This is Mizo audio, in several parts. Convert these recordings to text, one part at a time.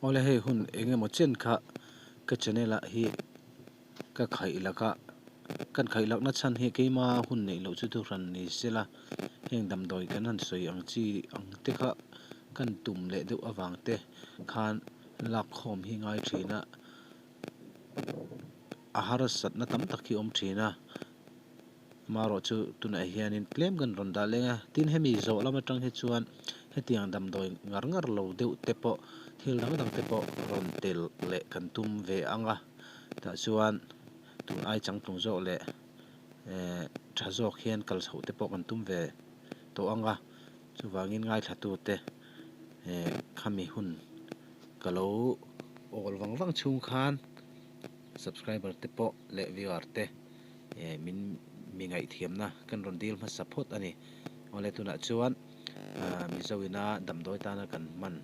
Awle hei hun eng emaw chen kha ka channel ah hi ka khaih lak a, kan khaih lakna chhan hi keima hun neih loh chu thu hran ni sela heng damdawi kan han sawi ang chi ang te kha kan tum leh deuh avang te khan lak khawm hi ngai thin a, a harsatna tam tak hi awm thin a. Amaherawh chu tunah hianin tlem kan rawn dah leng a, tin hemi zawh lam atang hi chuan hetiang damdawi ngar ngar lo deuh te pawh thil dang dang te pawh rawn tel leh kan tum ve ang a, tah chuan tun ai changtlung zawk leh eh tha zawk hian kal chhoh te pawh kan tum ve tawh ang a, chuvangin ngaithlatute eh khami hun ka lo awl vang vang chhung khan subscriber te pawh leh viewer te. Eh min mi ngaihthiamna kan rawn dil hmasa phawt a ni. Awle tunah chuan ah Mizo ina damdawi tana kan hman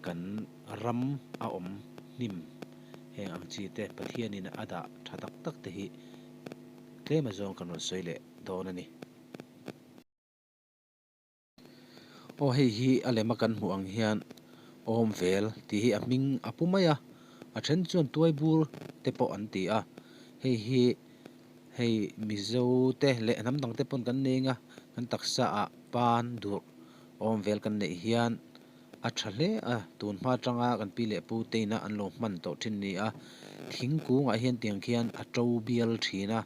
kan ram a awm hnim heng ang chi te Pathianin a dah tha tak tak te hi tlem azawng kan rawn sawi leh dawn a ni. Aw hei hi a lema kan hmuh ang hian awm vel tih hi a hming a pu mai a, a then chuan tuai bur te pawh an ti a, hei hi hei Mizo te leh hnam dang te pawn kan neng a, kan taksa ah pan durh awm vel kan neih hian a tha hle a, tun hma atanga kan pi leh pu te ina an lo hman tawh thin ni a, thingkung ah hian tiang khian a to bial thin a,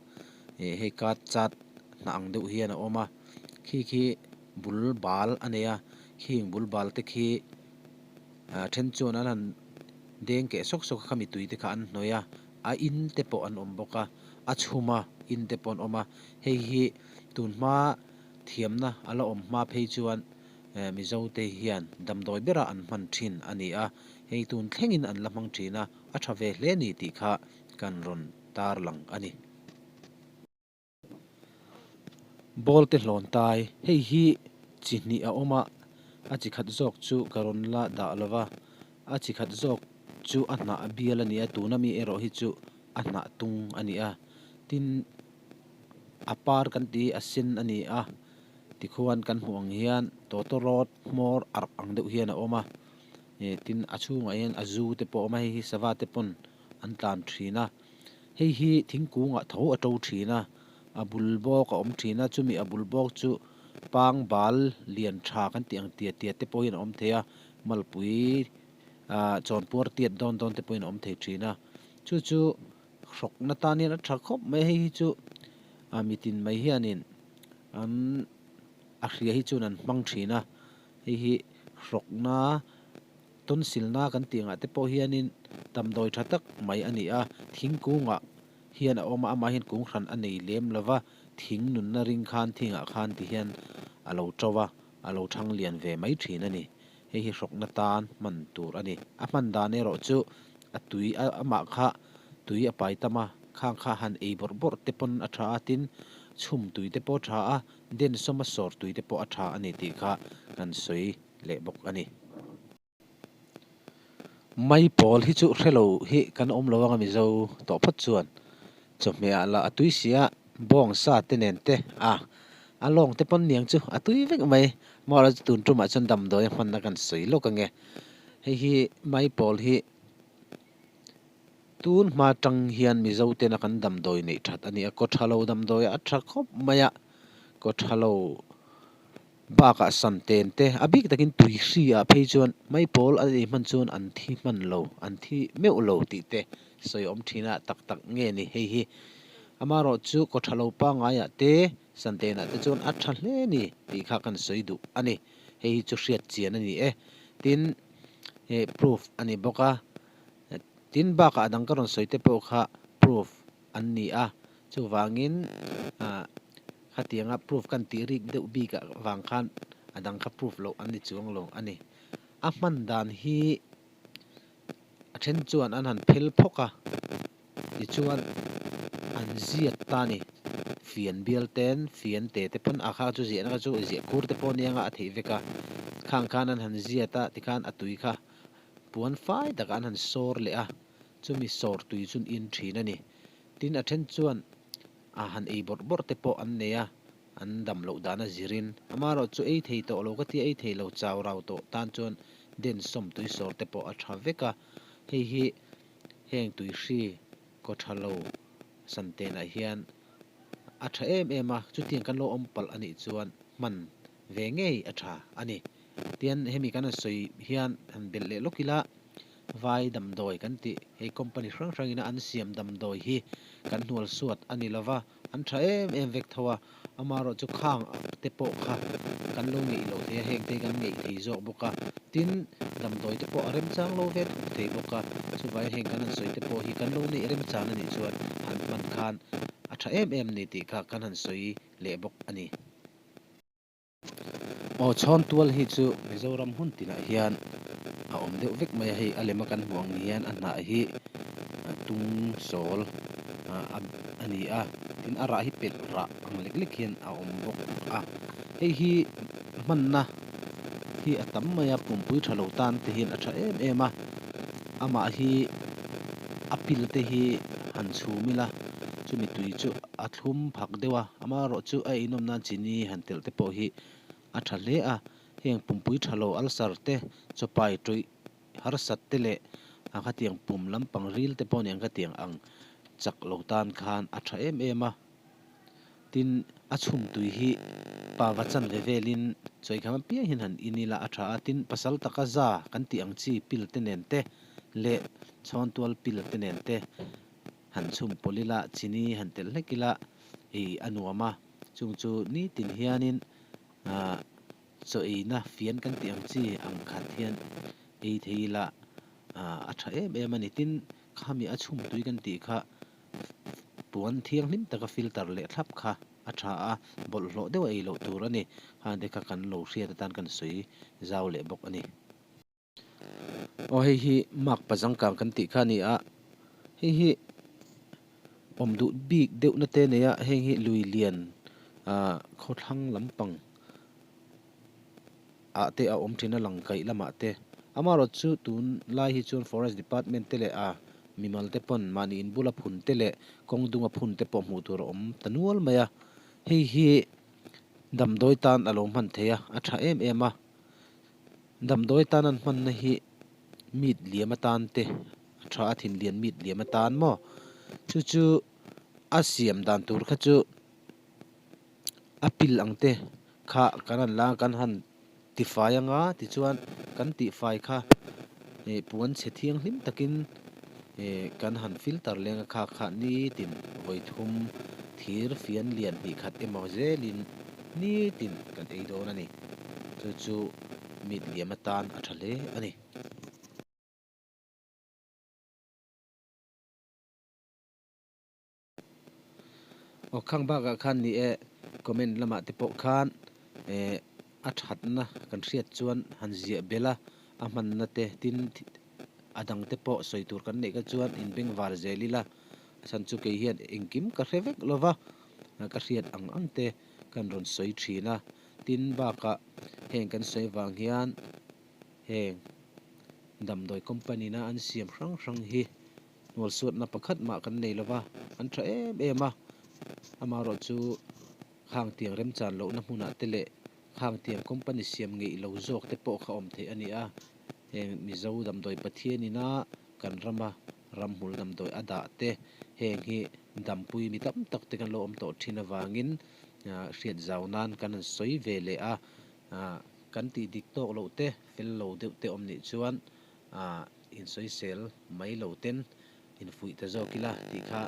eh hei kat chat hnah ang deuh hian a awm a. Khi khi bul bal a nei a, khing bul bal te khi ah then chuan an han deng keh sawk sawk a khami tui te kha an hnawih a, a in te pawh an awm bawk a, a chhum a in te pawh an awm a, hei hi tun hma thiamna a la awm hma phei chuan eh Mizo te hian damdawi bera an hman thin a ni a, hei tun thlengin an la hmang thin a, a tha ve hle ni tih kha kan rawn tarlang a ni. Ball te hlawn tai, hei hi chi hnih a awm a, a chi khat zawk chu ka rawn la dah lo va, a chi khat zawk chu a hnah bial a ni a, tuna mi erawh hi chu a hnah tung a ni a, tin a par kan tih hi a sen a ni a, tikhuan kan hmuh ang hian tawtawrawt hmawr arh ang deuh hian a awm a, tin a chhungah hian a zu te pawh a awm a, hei hi sava te pawn an tlan thin a. Hei hi thingkungah tho a to thin a, a bul bawk a awm thin a, chumi a bul bawk chu pangbal lian tha kan tih ang tiat tiat te pawhin a awm thei a, malpui ah chawnpuar tiat dawn dawn te pawhin a awm thei thin a, chu chu hrawkna tan hian a tha khawp mai a, hei hi chu ah mitin mai hianin an a hria hi chuan an hmang thin a, hei hi hrawkna. Tonsilna kan tih angah te pawh hianin damdawi tha tak mai a ni a, thingkungah hian a awm a, amah hian kung hran a nei lem lo va, thing nunna ring khan thingah khan ti hian a lo to va, a lo thang lian ve mai thin a ni. Hei hi hrawkna tan hman tur a ni. A hman dan erawh chu a tui a amah kha tui a pai tam a, khang kha han ei bawrh bawrh te pawn a tha a, tin chhum tui te pawh a tha a, densawma sawr tui te pawh a tha a ni tih kha kan sawi leh bawk a ni. Mai pawl hi chu hrelo hi kan awm lo anga Mizo tawh phawt chuan chawhmeh ah lah a tui si a, bawng sa te nen te a, a lawng te pawn niang chu a tui vek mai. Amaherawhchu chu tun tumah chuan damdawi a hmanna kan sawi lawk ange. Hei hi mai pawl hi tun hma tang hian Mizo tena kan damdawi neih that a ni a, kawthalo damdawi a tha khawp mai a, kawthalo. Bakah san ten te, a bik takin tui hri ah phei chuan mai pawl a ei hman chuan an thi hman lo, an thi meuh lo tih te sawi awm thin a, tak tak nge ni hei hi. Amaherawh chu kaw tha lo pangngai ah te, san ten ah te chuan a tha hle ni tih kha kan sawi duh a ni. Hei hi chu hriat chian a ni e. Tin, eh proof a ni bawk a. Tin, bakah a dang ka rawn sawi te pawh kha proof an ni a. Chuvangin, ah. Khatianga proof kan tih rik deuh bik ah vang khan a dang kha proof loh an ni chuang lo a ni. A hman dan hi a then chuan an han phel phawk a, tichuan an ziat ta a ni. Fian bial ten fian te te pawn a kha chu ziahna kha chu ziah kur te pawh nia nga a theih vek a. Khang khan an han ziat a tikhan a tui kha puan fai takah an han sawr leh a, chumi sawr tui chu an in thin a ni. Tin a then chuan a han ei bawrh bawrh te pawh an nei a, an dam loh dan a zirin. Amaherawh chu ei thei tawh lo ka tia ei thei lo chau rau tawh tan chuan Densawm tuisawr te pawh a tha vek a, hei hi heng tuihri kaw tha lo santenah hian a tha em em a, chutiang kan lo awm palh a nih chuan hman ve ngei a tha a ni. Tian hemi kan han sawi hian han belh leh lawk ila, vai damdawi kan tih hei company hrang hrangina an siam damdawi hi kan hnual suat a ni lova, An tha em em vek tho a, amaherawhchu khang te pawh kha kan lo ngeih lo thei a, heng te hi kan ngeih thei zawk bawk a, tin damdawi te pawh a remchang lo ve thuk thei bawk a, chuvangin heng kan han sawi te pawh hi kan lo neih remchang a nih chuan han hman khan a tha em em ni tih kha kan han sawi leh bawk a ni. Aw chhawn tual hi chu Mizoram hmun tinah hian a awm deuh vek mai a, hei a lema kan hmuh ang hian a hnah hi tung sawl a ni a, tin a rah hi pelh rah ang lek lek hian a awm bawk a, hei hi hmanna hi a tam mai a, pumpui tha lo tan te hian a tha em em a, amah hi a pil te hi han chhum ila chumi tui chu a thlum phak deuh a. Amaherawh chu a inawm nan chini han telh te pawh hi a tha hle a, heng pumpui tha lo ulcer te, chawpai tawih harsat te leh a khatiang pum lampang ril te pawh nen khatiang ang chak lo tan khan a tha em em a. Tin, a chhum tui hi pava chanve velin chawikham apiang hian han in ila a tha a, tin pasal taka za kan tih ang chi pil te nen te leh chhawntual pil te nen te Han chhum pawlh ila, chini han telh hlek ila ei a nuam a, chung chu nitin hianin ah chaw eina fian kan tih ang chi ang khat hian ei thei ila ah a tha em em a ni. Tin, khami a chhum tui kan tih kha puan thianghlim taka filter leh thlap kha a tha a, bawlhhlawh deuh a ei loh tur a ni. Khangte kha kan lo hriat atan kan sawi zau leh bawk a ni. Aw hei hi mark pazangkang kan tih kha a ni a, hei hi awm duh bik deuh na te nei a, heng hi lui lian ah khawthlang lampang ah te a awm thin a lang kaih lamah te. Amaherawh chu tun lai hi chuan forest department te leh a mimal te pawn mahni in bula phun te leh kawng dunga phun te pawh hmuh tur a awm ta nual mai a, hei hi damdawi tan a lo hman thei a, a tha em em a. Damdawi tan an hmanna hi meat liam atan te a tha a, thinlian meat liam atan maw? Chu chu a siam dan tur kha chu a pil ang te kha kan han la kan han tifai anga tichuan kan tihfai kha ih puan chhe thianghlim takin ih kan han filter leng a kha kha nitin vawi thum thir fian lian hnih khat emaw zelin nitin kan ei dawn a ni. Chu chu mit liam atan a tha hle a ni. Aw khang bakah khan ni e, comment lamah te pawh khan eh a thatna kan hriat chuan han ziah belh a, a hmanna te tin a dang te pawh sawi tur kan neih kha chuan inbengvar zel ila, a chhan chu kei hian engkim ka hre vek lova, ka hriat ang ang te kan rawn sawi thin a. Tin bakah heng kan sawi vang hian heng damdawi company na an siam hrang hrang hi hnualsuatna pakhat mah kan nei lova, an tha em em a. Amaherawh chu khang tiang remchan lohna hmunah te leh khang tiang company siam ngeih lo zawk te pawh kha awm theih a ni a. Heng Mizo damdawi Pathian ina kan rama ramhmul damdawi a dah te heng hi dampui mi tam tak te kan lo awm tawh thin avangin hriat zau nan kan han sawi ve leh a, kan tih dik tawk loh te fel lo deuh te awm nih chuan insawisel mai lo ten infuih ta zawk ila tih kha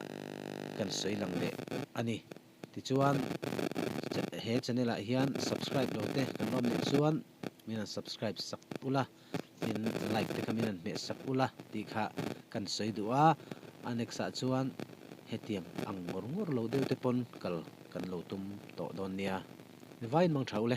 kan sawi lang leh a ni. Tichuan he channel ah hian subscribe lo te kan lawm nih chuan min han subscribe sak ula, tin like te kha min han hmeh sak ula tih kha kan sawi duh a, a next ah chuan hetiang ang ngawr ngawr lo deuh te pawn kal kan lo tum tawh dawn nia. Ni vaiin mang tha ule.